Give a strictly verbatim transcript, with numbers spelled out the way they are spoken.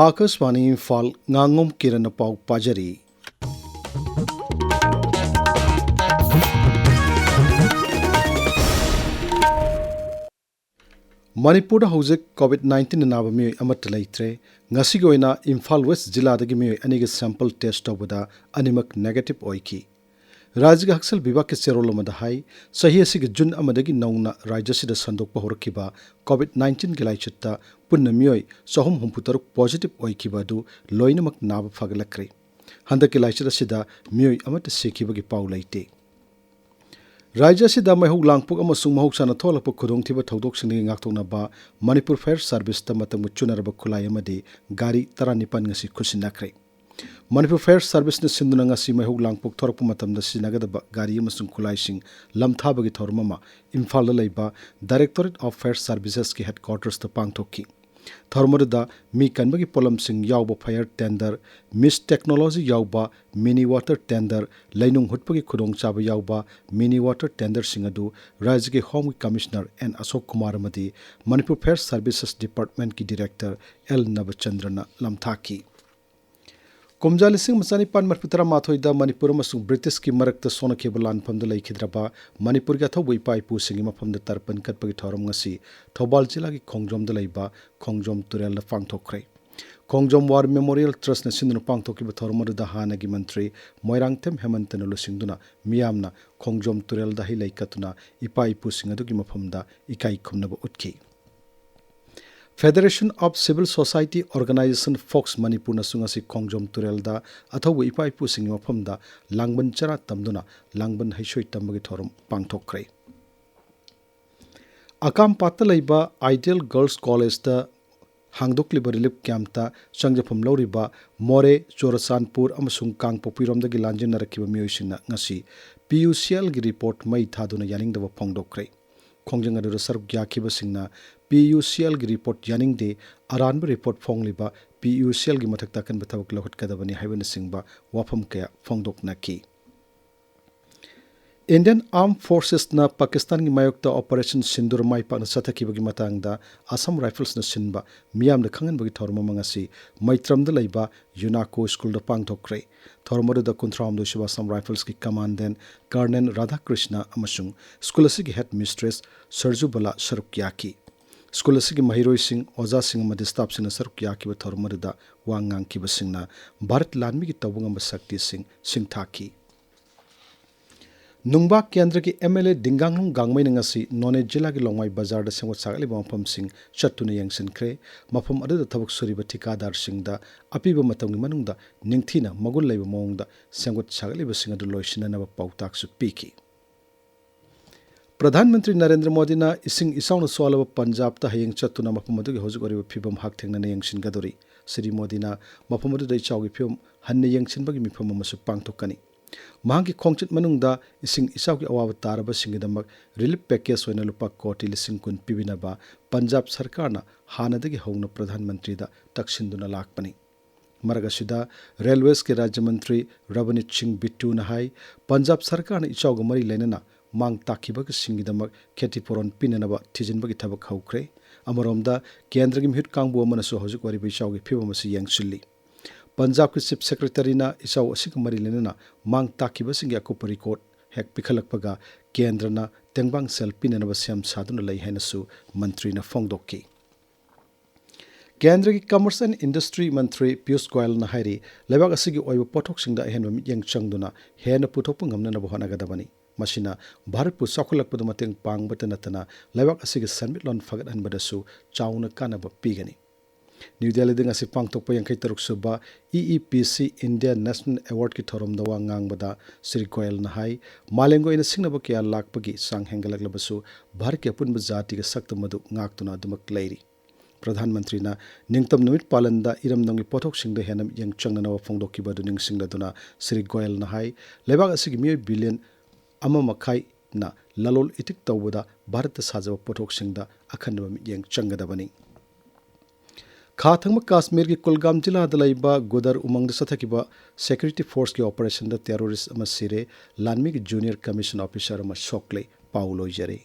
ꯑꯥꯀꯥꯁꯕꯥꯅꯤ ꯏꯝꯐꯥꯜ, ꯉꯥꯉꯣꯝ ꯀꯤꯔꯟꯅ ꯄꯥꯎ ꯄꯥꯖꯔꯤ꯫ ꯃꯅꯤꯄꯨꯔꯗ ꯍꯧꯖꯤꯛ COVID nineteen ꯅꯥꯕ ꯃꯤꯑꯣꯏ ꯑꯃꯠꯇ ꯂꯩꯇ꯭ꯔꯦ꯫ ꯉꯁꯤꯒꯤ ꯑꯣꯏꯅ ꯏꯝꯐꯥꯜ ꯋꯦꯁ ꯖꯤꯂꯥꯗꯒꯤ ꯃꯤꯑꯣꯏ ꯑꯅꯤꯒꯤ sample test ꯇꯧꯕꯗ ꯑꯅꯤꯃꯛ negative ꯑꯣꯏꯈꯤ꯫ ꯔꯥꯖ꯭ꯌꯒꯤ ꯍꯛꯁꯦꯜ ꯕꯤꯚꯥꯒꯀꯤ ꯆꯦꯔꯣꯜ ꯑꯃꯗ ꯍꯥꯏ, ꯆꯍꯤ ꯑꯁꯤꯒꯤ ꯖꯨꯟ ꯑꯃꯗꯒꯤ ꯅꯧꯅ ꯔꯥꯖ꯭ꯌ ꯑꯁꯤꯗ ꯁꯟꯗꯣꯛꯄ ꯍꯧꯔꯛꯈꯤꯕ COVID nineteen ꯒꯤ ꯂꯥꯏꯆꯠꯇ ꯄꯨꯟꯅ ꯃꯤꯑꯣꯏ ꯆꯍꯨꯝ ꯍꯨꯝꯐꯨ ꯇꯔꯨꯛ positive ꯑꯣꯏꯈꯤꯕ ꯑꯗꯨ ꯂꯣꯏꯅꯃꯛ ꯅꯥꯕ ꯐꯒꯠꯂꯛꯈ꯭ꯔꯦ꯫ ꯍꯟꯗꯛꯀꯤ ꯂꯥꯏꯆꯠ ꯑꯁꯤꯗ ꯃꯤꯑꯣꯏ ꯑꯃꯠꯇ ꯁꯤꯈꯤꯕꯒꯤ ꯄꯥꯎ ꯂꯩꯇꯦ꯫ ꯔꯥꯖ꯭ꯌ ꯑꯁꯤꯗ ꯃꯩꯍꯧ ꯂꯥꯡꯄꯣꯛ ꯑꯃꯁꯨꯡ ꯃꯍꯧꯁꯥꯅ ꯊꯣꯛꯍꯜꯂꯛꯄ ꯈꯨꯗꯣꯡꯊꯤꯕ ꯊꯧꯗꯣꯛꯁꯤꯡꯗꯒꯤ ꯉꯥꯛꯊꯣꯛꯅꯕ ꯃꯅꯤꯄꯨꯔ Fire Service ꯇ ꯃꯇꯝꯒ ꯆꯨꯅꯔꯕ ꯈꯨꯠꯂꯥꯏ ꯑꯃꯗꯤ ꯒꯥꯔꯤ ꯇꯔꯥꯅꯤꯄꯥꯟ ꯉꯁꯤ ꯈꯨꯠꯁꯤꯟꯅꯈ꯭ꯔꯦ꯫ ꯃꯅꯤꯄꯨꯔ Fire Service ꯅ ꯁꯤꯟꯗꯨꯅ ꯉꯁꯤ ꯃꯩꯍꯧ ꯂꯥꯡꯄꯣꯛ ꯊꯣꯔꯛꯄ ꯃꯇꯝꯗ ꯁꯤꯖꯤꯟꯅꯒꯗꯕ ꯒꯥꯔꯤ ꯑꯃꯁꯨꯡ ꯈꯨꯠꯂꯥꯏꯁꯤꯡ ꯂꯝꯊꯥꯕꯒꯤ ꯊꯧꯔꯝ ꯑꯃ ꯏꯝꯐꯥꯜꯗ ꯂꯩꯕ Directorate of Fire Services ꯀꯤ headquarters ꯇ ꯄꯥꯡꯊꯣꯛꯈꯤ꯫ ꯊꯧꯔꯝ ꯑꯗꯨꯗ ꯃꯤ ꯀꯟꯕꯒꯤ ꯄꯣꯠꯂꯝꯁꯤꯡ ꯌꯥꯎꯕ fire tender, mist technology ꯌꯥꯎꯕ mini water tender, ꯂꯩꯅꯨꯡ ꯍꯨꯠꯄꯒꯤ ꯈꯨꯗꯣꯡꯆꯥꯕ ꯌꯥꯎꯕ mini water tender ꯁꯤꯡ ꯑꯗꯨ ꯔꯥꯖ꯭ꯌꯒꯤ Home ꯒꯤ Commissioner ꯑꯦꯟ ꯑꯁꯣꯛ ꯀꯨꯃꯥꯔ ꯑꯃꯗꯤ ꯃꯅꯤꯄꯨꯔ Fire Services Department ꯀꯤ Director ꯑꯦꯜ ꯅꯕꯆꯟꯗ꯭ꯔꯅ ꯂꯝꯊꯥꯈꯤ꯫ ꯀꯨꯝꯖꯥ ꯂꯤꯁꯤꯡ ꯑꯃ ꯆꯅꯤꯄꯥꯟ ꯃꯔꯤꯐꯨ ꯇꯔꯥꯃꯥꯊꯣꯏꯗ ꯃꯅꯤꯄꯨꯔ ꯑꯃꯁꯨꯡ ꯕ꯭ꯔꯤꯇꯤꯁꯀꯤ ꯃꯔꯛꯇ ꯁꯣꯛꯅꯈꯤꯕ ꯂꯥꯟꯐꯝꯗ ꯂꯩꯈꯤꯗ꯭ꯔꯕ ꯃꯅꯤꯄꯨꯔꯒꯤ ꯑꯊꯧꯕ ꯏꯄꯥ ꯏꯄꯨꯁꯤꯡꯒꯤ ꯃꯐꯝꯗ ꯇꯔꯄꯟ ꯀꯠꯄꯒꯤ ꯊꯧꯔꯝ ꯉꯁꯤ ꯊꯧꯕꯥꯜ ꯖꯤꯂꯥꯒꯤ ꯈꯣꯡꯖꯣꯝꯗ ꯂꯩꯕ ꯈꯣꯡꯖꯣꯝ ꯇꯨꯔꯦꯜꯗ ꯄꯥꯡꯊꯣꯛꯈ꯭ꯔꯦ꯫ ꯈꯣꯡꯖꯣꯝ War Memorial Trust ꯅ ꯁꯤꯟꯗꯨꯅ ꯄꯥꯡꯊꯣꯛꯈꯤꯕ ꯊꯧꯔꯝ ꯑꯗꯨꯗ ꯍꯥꯟꯅꯒꯤ ꯃꯟꯇ꯭ꯔꯤ ꯃꯣꯏꯔꯥꯡꯊꯦꯝ ꯍꯦꯃꯟꯇꯅ ꯂꯨꯆꯤꯡꯗꯨꯅ ꯃꯤꯌꯥꯝꯅ ꯈꯣꯡꯖꯣꯝ ꯇꯨꯔꯦꯜꯗ ꯍꯩ ꯂꯩ ꯀꯠꯇꯨꯅ ꯏꯄꯥ ꯏꯄꯨꯁꯤꯡ ꯑꯗꯨꯒꯤ ꯃꯐꯝꯗ ꯏꯀꯥꯏ ꯈꯨꯝꯅꯕ ꯎꯠꯈꯤ꯫ Federation of Civil Society Organisation, focus ꯃꯅꯤꯄꯨꯔꯅꯁꯨ ꯉꯁꯤ ꯈꯣꯡꯖꯣꯝ ꯇꯨꯔꯦꯜꯗ ꯑꯊꯧꯕ ꯏꯄꯥ ꯏꯄꯨꯁꯤꯡꯒꯤ ꯃꯐꯝꯗ ꯂꯥꯡꯕꯟ ꯆꯔꯥ ꯇꯝꯗꯨꯅ ꯂꯥꯡꯕꯟ ꯍꯩꯁꯣꯏ ꯇꯝꯕꯒꯤ ꯊꯧꯔꯝ ꯄꯥꯡꯊꯣꯛꯈ꯭ꯔꯦ꯫ ꯑꯀꯥꯝꯄꯥꯠꯇ ꯂꯩꯕ Ideal Girls College ꯇ ꯍꯥꯡꯗꯣꯛꯂꯤꯕ relief camp ꯇ ꯆꯪꯖꯐꯝ ꯂꯧꯔꯤꯕ ꯃꯣꯔꯦ, ꯆꯨꯔꯆꯥꯟꯄꯨꯔ ꯑꯃꯁꯨꯡ ꯀꯥꯡꯄꯣꯛꯄꯤꯔꯣꯝꯗꯒꯤ ꯂꯥꯟꯖꯦꯟꯅꯔꯛꯈꯤꯕ ꯃꯤꯑꯣꯏꯁꯤꯡꯅ ꯉꯁꯤ PUCL ꯒꯤ report ꯃꯩ ꯊꯥꯗꯨꯅ ꯌꯥꯅꯤꯡꯗꯕ ꯐꯣꯡꯗꯣꯛꯈ꯭ꯔꯦ꯫ ꯈꯣꯡꯖꯪ ꯑꯗꯨꯗ ꯁꯔꯨꯛ ꯌꯥꯈꯤꯕꯁꯤꯡꯅ PUCL ꯒꯤ report ꯌꯥꯅꯤꯡꯗꯦ, ꯑꯔꯥꯟꯕ report ꯐꯣꯡꯂꯤꯕ PUCL ꯒꯤ ꯃꯊꯛꯇ ꯑꯀꯟꯕ ꯊꯕꯛ ꯂꯧꯈꯠꯀꯗꯕꯅꯤ ꯍꯥꯏꯕꯅꯆꯤꯡꯕ ꯋꯥꯐꯝ ꯀꯌꯥ ꯐꯣꯡꯗꯣꯛꯅꯈꯤ꯫ Indian Armed Forcesꯅ ꯄꯥꯀꯤꯁꯇꯥꯟꯒꯤ ꯃꯥꯌꯣꯛꯇ Operation Sindoor ꯃꯥꯏ ꯄꯥꯛꯅ ꯆꯠꯊꯈꯤꯕꯒꯤ ꯃꯇꯥꯡꯗ Assam Riflesꯅ ꯁꯤꯟꯕ ꯃꯤꯌꯥꯝꯗ ꯈꯪꯍꯟꯕꯒꯤ ꯊꯧꯔꯝ ꯑꯃ ꯉꯁꯤ ꯃꯩꯇ꯭ꯔꯝꯗ ꯂꯩꯕ UNACO Schoolꯗ ꯄꯥꯡꯊꯣꯛꯈ꯭ꯔꯦ꯫ ꯊꯧꯔꯝ ꯑꯗꯨꯗ ꯀꯨꯟꯊ꯭ꯔꯥꯍꯨꯝꯗꯣꯏ ꯁꯨꯕ Assam Riflesꯀꯤ Commandant Colonel Radhakrishna ꯑꯃꯁꯨꯡ school ꯑꯁꯤꯒꯤ Headmistress Sarjubala ꯁꯔꯨꯛ ꯌꯥꯈꯤ꯫ School ꯑꯁꯤꯒꯤ ꯃꯍꯩꯔꯣꯏꯁꯤꯡ, ꯑꯣꯖꯥꯁꯤꯡ ꯑꯃꯗꯤ staffꯁꯤꯡꯅ ꯁꯔꯨꯛ ꯌꯥꯈꯤꯕ ꯊꯧꯔꯝ ꯑꯗꯨꯗ ꯋꯥ ꯉꯥꯡꯈꯤꯕꯁꯤꯡꯅ ꯚꯥꯔꯠ ꯂꯥꯟꯃꯤꯒꯤ ꯇꯧꯕ ꯉꯝꯕ ꯁꯛꯇꯤꯁꯤꯡ ꯁꯤꯡꯊꯥꯈꯤ꯫ ꯅꯨꯡꯕꯥ ꯀꯦꯟꯗ꯭ꯔꯒꯤ MLA ꯗꯤꯡꯒꯥꯡꯂꯨꯡ ꯒꯥꯡꯃꯩꯅ ꯉꯁꯤ ꯅꯣꯅꯦ ꯖꯤꯂꯥꯒꯤ ꯂꯣꯡꯃꯥꯏ ꯕꯖꯥꯔꯗ ꯁꯦꯝꯒꯠ ꯁꯥꯒꯠꯂꯤꯕ ꯃꯐꯝꯁꯤꯡ ꯆꯠꯇꯨꯅ ꯌꯦꯡꯁꯤꯟꯈ꯭ꯔꯦ꯫ ꯃꯐꯝ ꯑꯗꯨꯗ ꯊꯕꯛ ꯁꯨꯔꯤꯕ ꯊꯤꯀꯥꯗꯥꯔꯁꯤꯡꯗ ꯑꯄꯤꯕ ꯃꯇꯝꯒꯤ ꯃꯅꯨꯡꯗ ꯅꯤꯡꯊꯤꯅ ꯃꯒꯨꯟ ꯂꯩꯕ ꯃꯑꯣꯡꯗ ꯁꯦꯝꯒꯠ ꯁꯥꯒꯠꯂꯤꯕꯁꯤꯡ ꯑꯗꯨ ꯂꯣꯏꯁꯤꯟꯅꯅꯕ ꯄꯥꯎꯇꯥꯛꯁꯨ ꯄꯤꯈꯤ꯫ ꯄ꯭ꯔꯙꯥꯟ ꯃꯟꯇ꯭ꯔꯤ ꯅꯔꯦꯟꯗ꯭ꯔ ꯃꯣꯗꯤꯅ ꯏꯁꯤꯡ ꯏꯆꯥꯎꯅ ꯁꯣꯛꯍꯜꯂꯕ ꯄꯟꯖꯥꯕꯇ ꯍꯌꯦꯡ ꯆꯠꯇꯨꯅ ꯃꯐꯝ ꯑꯗꯨꯒꯤ ꯍꯧꯖꯤꯛ ꯑꯣꯏꯔꯤꯕ ꯐꯤꯕꯝ ꯍꯛꯊꯦꯡꯅꯅ ꯌꯦꯡꯁꯤꯟꯒꯗꯧꯔꯤ꯫ ꯁ꯭ꯔꯤ ꯃꯣꯗꯤꯅ ꯃꯐꯝ ꯑꯗꯨꯗ ꯏꯆꯥꯎꯒꯤ ꯐꯤꯕꯝ ꯍꯟꯅ ꯌꯦꯡꯁꯤꯟꯕꯒꯤ ꯃꯤꯐꯝ ꯑꯃꯁꯨ ꯄꯥꯡꯊꯣꯛꯀꯅꯤ꯫ ꯃꯍꯥꯛꯀꯤ ꯈꯣꯡꯆꯠ ꯃꯅꯨꯡꯗ ꯏꯁꯤꯡ ꯏꯆꯥꯎꯒꯤ ꯑꯋꯥꯕ ꯇꯥꯔꯕꯁꯤꯡꯒꯤꯗꯃꯛ relief package ꯑꯣꯏꯅ ꯂꯨꯄꯥ ꯀꯣꯇꯤ ꯂꯤꯁꯤꯡ ꯀꯨꯟ ꯄꯤꯕꯤꯅꯕ ꯄꯟꯖꯥꯕ ꯁꯔꯀꯥꯔꯅ ꯍꯥꯟꯅꯗꯒꯤ ꯍꯧꯅ ꯄ꯭ꯔꯙꯥꯟ ꯃꯟꯇ꯭ꯔꯤꯗ ꯇꯛꯁꯤꯟꯗꯨꯅ ꯂꯥꯛꯄꯅꯤ꯫ ꯃꯔꯛ ꯑꯁꯤꯗ Railwesꯀꯤ ꯔꯥꯖ꯭ꯌ ꯃꯟꯇ꯭ꯔꯤ ꯔꯕꯅꯤꯠ ꯁꯤꯡ ꯕꯤꯠꯇꯨꯅ ꯍꯥꯏ, ꯄꯟꯖꯥꯕ ꯁꯔꯀꯥꯔꯅ ꯏꯆꯥꯎꯒ ꯃꯔꯤ ꯂꯩꯅꯅ ꯃꯥꯡ ꯇꯥꯛꯈꯤꯕꯁꯤꯡꯒꯤꯗꯃꯛ ꯈꯦꯇꯤꯄꯨꯔꯣꯟ ꯄꯤꯅꯅꯕ ꯊꯤꯖꯤꯟꯕꯒꯤ ꯊꯕꯛ ꯍꯧꯈ꯭ꯔꯦ꯫ ꯑꯃꯔꯣꯝꯗ, ꯀꯦꯟꯗ꯭ꯔꯒꯤ ꯃꯤꯍꯨꯠ ꯀꯥꯡꯕꯨ ꯑꯃꯅꯁꯨ ꯍꯧꯖꯤꯛ ꯑꯣꯏꯔꯤꯕ ꯏꯆꯥꯎꯒꯤ ꯐꯤꯕꯝ ꯑꯁꯤ ꯌꯦꯡꯁꯤꯜꯂꯤ꯫ ꯄꯟꯖꯥꯕꯀꯤ Chief Secretaryꯅ ꯏꯆꯥꯎ ꯑꯁꯤꯒ ꯃꯔꯤ ꯂꯩꯅꯅ ꯃꯥꯡ ꯇꯥꯛꯈꯤꯕꯁꯤꯡꯒꯤ ꯑꯀꯨꯞꯄ record ꯍꯦꯛ ꯄꯤꯈꯠꯂꯛꯄꯒ ꯀꯦꯟꯗ꯭ꯔꯅ ꯇꯦꯡꯕꯥꯡ ꯁꯦꯜ ꯄꯤꯅꯅꯕ ꯁꯦꯝ ꯁꯥꯗꯨꯅ ꯂꯩ ꯍꯥꯏꯅꯁꯨ ꯃꯟꯇ꯭ꯔꯤꯅ ꯐꯣꯡꯗꯣꯛꯈꯤ꯫ ꯀꯦꯟꯗ꯭ꯔꯒꯤ Commerce and Industry ꯃꯟꯇ꯭ꯔꯤ ꯄꯤꯌꯨꯁ ꯒꯣꯌꯜꯅ ꯍꯥꯏꯔꯤ, ꯂꯩꯕꯥꯛ ꯑꯁꯤꯒꯤ ꯑꯣꯏꯕ ꯄꯣꯠꯊꯣꯛꯁꯤꯡꯗ ꯑꯍꯦꯟꯕ ꯃꯤꯠꯌꯦꯡ ꯆꯪꯗꯨꯅ ꯍꯦꯟꯅ ꯄꯨꯊꯣꯛꯄ ꯉꯝꯅꯅꯕ ꯍꯣꯠꯅꯒꯗꯕꯅꯤ꯫ ꯃꯁꯤꯅ ꯚꯥꯔꯠꯄꯨ ꯆꯥꯎꯈꯠꯂꯛꯄꯗ ꯃꯇꯦꯡ ꯄꯥꯡꯕꯇ ꯅꯠꯇꯅ ꯂꯩꯕꯥꯛ ꯑꯁꯤꯒꯤ ꯁꯦꯟꯃꯤꯠꯂꯣꯟ ꯐꯒꯠꯍꯟꯕꯗꯁꯨ ꯆꯥꯎꯅ ꯀꯥꯟꯅꯕ ꯄꯤꯒꯅꯤ꯫ ꯅ꯭ꯌꯨ ꯗꯦꯜꯂꯤꯗ ꯉꯁꯤ ꯄꯥꯡꯊꯣꯛꯄ ꯌꯥꯡꯈꯩ ꯇꯔꯨꯛ ꯁꯨꯕ E E P C India National Awardꯀꯤ ꯊꯧꯔꯝꯗ ꯋꯥ ꯉꯥꯡꯕꯗ ꯁ꯭ꯔꯤ ꯒꯣꯌꯜꯅ ꯍꯥꯏ, ꯃꯥꯂꯦꯝꯒꯤ ꯑꯣꯏꯅ ꯁꯤꯡꯅꯕ ꯀꯌꯥ ꯂꯥꯛꯄꯒꯤ ꯆꯥꯡ ꯍꯦꯟꯒꯠꯂꯛꯂꯕꯁꯨ ꯚꯥꯔꯠꯀꯤ ꯑꯄꯨꯟꯕ ꯖꯥꯇꯤꯒꯤ ꯁꯛꯇꯝ ꯑꯗꯨ ꯉꯥꯛꯇꯨꯅ ꯑꯗꯨꯃꯛ ꯂꯩꯔꯤ꯫ ꯄ꯭ꯔꯙꯥꯟ ꯃꯟꯇ꯭ꯔꯤꯅ ꯅꯤꯡꯇꯝ ꯅꯨꯃꯤꯠ ꯄꯥꯂꯟꯗ ꯏꯔꯝꯗꯝꯒꯤ ꯄꯣꯠꯊꯣꯛꯁꯤꯡꯗ ꯍꯦꯟꯅ ꯃꯤꯠꯌꯦꯡ ꯆꯪꯅꯅꯕ ꯐꯣꯡꯗꯣꯛꯈꯤꯕ ꯑꯗꯨ ꯅꯤꯡꯁꯤꯡꯂꯗꯨꯅ ꯁ꯭ꯔꯤ ꯒꯣꯌꯜꯅ ꯍꯥꯏ, ꯂꯩꯕꯥꯛ ꯑꯁꯤꯒꯤ ꯃꯤꯑꯣꯏ ꯕꯤꯂꯤꯌꯟ ꯑꯃ ꯃꯈꯥꯏꯅ ꯂꯂꯣꯜ ꯏꯇꯤꯛ ꯇꯧꯕꯗ ꯚꯥꯔꯠꯇ ꯁꯥꯖꯕ ꯄꯣꯠꯊꯣꯛꯁꯤꯡꯗ ꯑꯈꯟꯅꯕ ꯃꯤꯠꯌꯦꯡ ꯆꯪꯒꯗꯕꯅꯤ꯫ ꯈꯥ ꯊꯪꯕ ꯀꯥꯁꯃꯤꯔꯒꯤ ꯀꯨꯜꯒꯥꯝ ꯖꯤꯂꯥꯗ ꯂꯩꯕ ꯒꯨꯗꯔ ꯎꯃꯪꯗ ꯆꯠꯊꯈꯤꯕ ꯁꯦꯀ꯭ꯌꯨꯔꯤꯇꯤ ꯐꯣꯔꯁꯀꯤ ꯑꯣꯄꯔꯦꯁꯟꯗ ꯇꯦꯔꯣꯔꯤꯁ꯭ꯠ ꯑꯃ ꯁꯤꯔꯦ, ꯂꯥꯟꯃꯤꯒꯤ ꯖꯨꯅꯤꯌꯔ ꯀꯃꯤꯁꯟ ꯑꯣꯐꯤꯁꯔ ꯑꯃ ꯁꯣꯛꯂꯦ꯫ ꯄꯥꯎ ꯂꯣꯏꯖꯔꯦ꯫